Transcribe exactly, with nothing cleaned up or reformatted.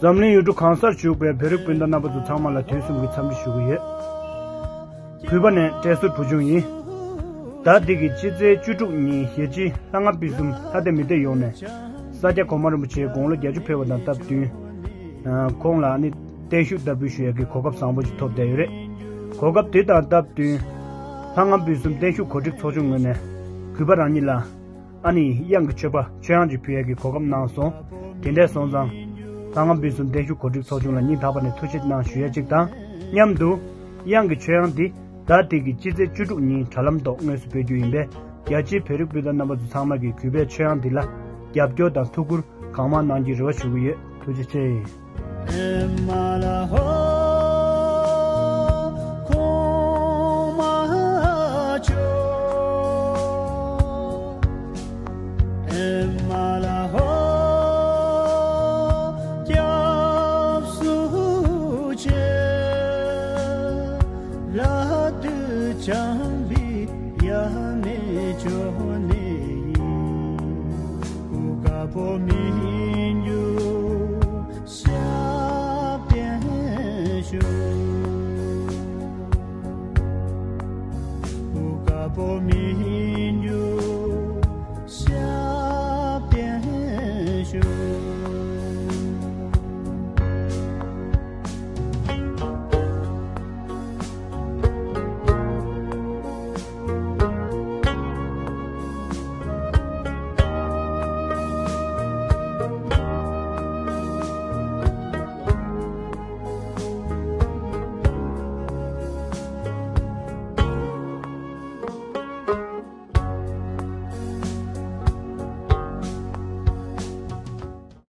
འཛམ་གླིང་ཡུལ་གྲུ་གང་སར་བཞུགས་པའི་བོད་རིགས་སྤུན་ཟླ་རྣམ་པ་ཚོ་ཚང་མ་ལ་དུས་གསུམ་གྱི་འཚམས་འདྲི་ཞུ་གི་ཡོད། གུས་པ་ནས་བཀྲས་ཟུར་བུ་ཆུང་ཡིན། ཟླ་འདི་གི་སྤྱི་ཚེས་བཅུ་དྲུག་ཉིན་གཞིས་བྱེས་ལྷ་ང་སྤུན་གསུམ་ལྷ་སྡེ་མི་སྡེ་ཡོངས་ནས་ས་སྐྱ་གོང་མ་རིན་པོ་ཆེའི་དགུང་ལོ་བརྒྱད་ཅུ་ཕེབས་པ་དང་སྟབས་བསྟུན། ཁོང་ལ་ནི་བརྟན་བཞུགས་བསྟར་འབུལ་ཞུ་ཡག་གི་གོ་སྐབས་བཟང་པོ་ཞིག་ཐོབ་བསྡད་ཡོད་རེད། གོ་སྐབས་དེ་དང་སྟབས་བསྟུན། ལྷ་ང་སྤུན་གསུམ་བརྟན་བཞུགས་གོ་སྒྲིག་ཚོགས་ཆུང་ངོས་ནས་གུས་པ་རང་ཉིད་ལ་ཨ་ནི་གཡང་གི་མཆོད་པ་མཆོད་དབྱངས་ཅིག་ཕུལ་ཡག་གི་གོ་སྐབས་གནང་སོང་། དེ་འདྲ་སོང་ཙང་ལྷ་ང་སྤུན་གསུམ་བརྟན་བཞུགས་གོ་སྒྲིག་ཚོགས་ཆུང་ལ་སྙིང་ཐག་པ་ནས་ཐུགས་རྗེ་གནང་ཞུ་ཡ་གཅིག་དང་། མཉམ་དུ་གཡང་གི་མཆོད་དབྱངས་འདི་ཟླ་འདི་གི་སྤྱི་ཚེས་བཅུ་དྲུག་ཉིན་དྲ་ལམ་ཐོག་དངོས་སུ་སྤེལ་རྒྱུ་ཡིན་པས། རྒྱ་ཆེའི་བོད་རིགས་སྤུན་ཟླ་རྣམ་པ་ཚོ་ཚང་མ་གིས་གུས་པའི་མཆོད་དབྱངས་འདི་ལ་རྒྱབ་སྐྱོར་དང་ཐུགས་ཁུར་གང་མང་གནང་རྒྱུའི་རེ་བ་ཞུ་གི་ཡོད། ཐུགས་རྗེ་ཆེ།